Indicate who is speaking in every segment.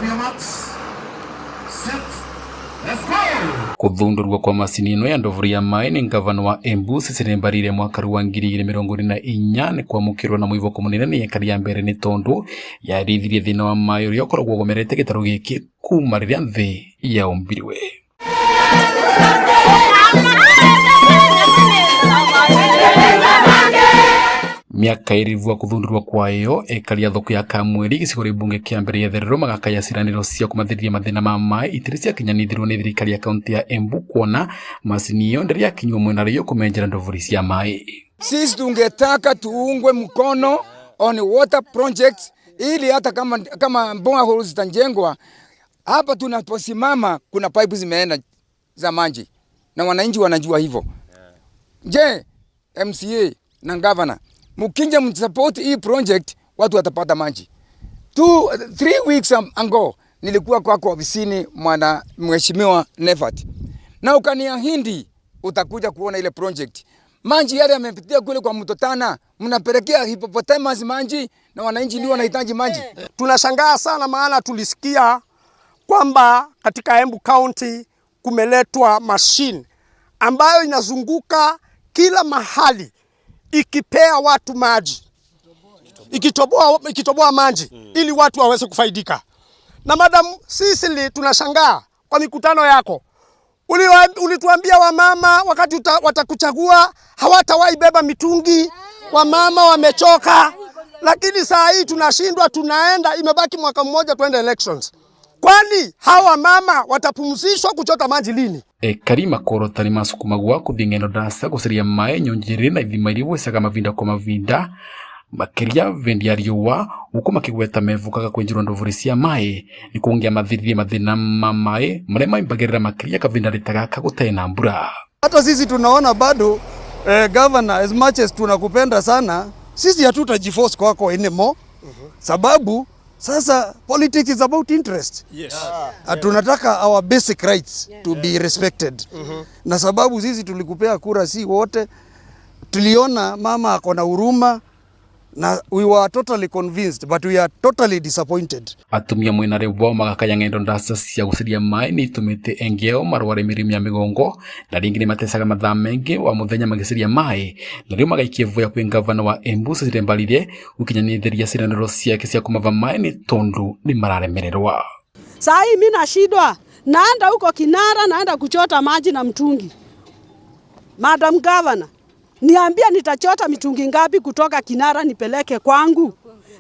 Speaker 1: On your marks. Set. Let's go!
Speaker 2: Kuthundurwa kwa macini ino ya ndovuri ya maĩ nĩ ngavana wa Embu Cecily Mbarire mwaka wa 2024 nĩ kwamũkĩrwo na mwĩvoko mũnene nĩ ekari ya mbere nĩ tondu yarithirie thĩna wa maĩ ũrĩa ũkoragwo ũgomerete gĩtarũ gĩkĩ kuma rĩrĩa nthĩ yaũmbirwe. Miaka ĩrĩ vua kuthundurwa kwayo, ekari a thoko ya Kamweri gĩcigo rĩa mbunge kĩa mbere ya Therero magakaya ciĩranĩro cia kũmathĩrĩria mathĩna ma maĩ itirĩ ciakinyanĩthirwo nĩ thirikari ya kaunti ya Embu kuona macini ĩyo ndĩrĩ yakinywo mwena rĩo kũmenjera ndovuri cia maĩ.
Speaker 3: Sisi tungetaka tuungwe mkono on water projects ili hata kama boreholes zitajengwa hapa tunaposimama, kuna pipe zimeenda za maji na wananchi wanajua hivyo. Je, MCA na governor, mkinja msupport hii project, watu watapata maji. 2, 3 weeks ago nilikuwa kwako ofisini, mwana mheshimiwa Nefat, na ukaniahidi utakuja kuona ile project. Maji yale yamepitia kule kwa mto Tana, mnapelekea hippopotamus maji na wananchi ndio wanahitaji maji.
Speaker 4: Tunashangaa sana maana tulisikia kwamba katika Embu County kumeletwa machine ambayo inazunguka kila mahali ikipea watu maji, ikitoboa maji ili watu waweze kufaidika. Na Madam Cecily, tunashangaa kwa mikutano yako ulituambia wamama wakati watakuchagua hawatawahi beba mitungi, wamama wamechoka, lakini saa hii tunashindwa, tunaenda, imebaki mwaka mmoja tuende elections. Kwani hawa mama watapumzishwa kuchota maji lini?
Speaker 2: Ekari makorota nĩ masukumagwa kũthiĩ ng'endo ndaca gũcaria maĩ nyonjĩrĩ na ithima iria igwĩcaga mavinda kwa mavinda, makĩria vĩndĩ ya riũa, gũkũ makĩgweta mevukaga kwĩnjĩrwo ndovuri cia maĩ nĩ kũngĩamathiririe mathĩna ma maĩ marĩa maimbagĩrĩra makĩria kavinda rĩ ta gaka gũtarĩ na mbura.
Speaker 5: Hata sisi tunaona bado, governor, as much as tunakupenda sana, sisi hatutajiforce kwako anymore, sababu sasa politics is about interest. Tunataka our basic rights to be respected. Na sababu sisi tulikupea kura, si wote tuliona mama ako na huruma na we were totally convinced, but we are totally disappointed.
Speaker 2: Atumia mwena rĩu magakaya ng'endo ndaca cia gũcaria maĩ nĩ itũmĩte engi ao marware mĩrimũ ya mĩgongo na rĩngĩ nĩ matecaga mathaa maingĩ wa mũthenya magĩcaria maĩ, na rĩu magaikia voya kwĩ ngavana wa Embu Cecily Mbarire gũkinyanĩria ciĩranĩro ciake cia kũmava maĩ nĩ tondũ nĩ mararemererwa.
Speaker 6: Saa hii mimi nashindwa, naenda huko Kinara, naenda kuchota maji na mtungi. Madam Governor, niambia nitachota mitungi ngapi kutoka Kinara nipeleke kwangu,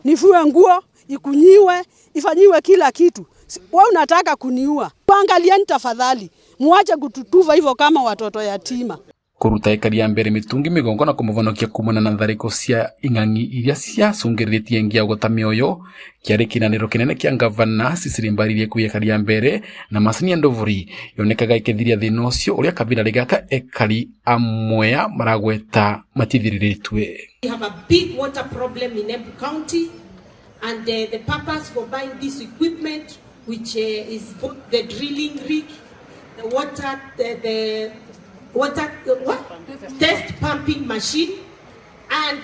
Speaker 6: nifue nguo, ikunyiwe, ifanyiwe kila kitu. Wewe unataka kuniua? Angalieni tafadhali, muache kututuva hivyo kama watoto yatima.
Speaker 2: Kũruta ekari ya mbere mĩtungi mĩgongo na kũmũvonokia kumana na tharĩko cia ing'ang'i iria ciacũngĩrĩrĩtie ngia gũta mĩoyo kĩarĩ kĩnanĩro kĩnene kĩa ngavana Cecily Mbarire kwĩ ekari ya mbere, na macini ya ndovuri yonekaga ĩkĩthiria thĩna ũcio ũrĩa kabira gaka ekari a Mwea maragweta matithirĩrĩtwe.
Speaker 7: We have a big water problem in Embu County, and the purpose for buying this equipment, which is both the drilling rig, the water the what? Test pumping machine, and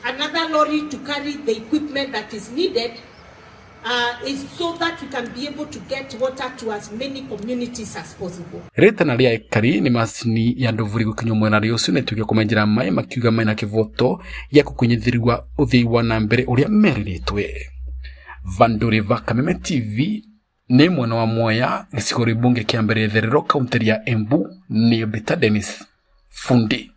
Speaker 7: another lorry to carry the equipment that is needed, is so that we can be able to get water to as many communities as possible.
Speaker 2: Rĩtana rĩa ekari nĩ macini ya ndovuri gũkinywo mwena rĩ ũcio nĩtuĩke kũmenjera maĩ, makiuga mena kĩvoto gĩa gũkinyithĩrĩrwa ũthii wa na mbere ũrĩa merĩrĩtwe. Vandũrĩva, Kameme TV, nĩ mwena wa Mwea, gĩcigo rĩ mbunge kĩa mbere Therero, kaunti ya Embu. Nĩ Bita Dennis Fundi.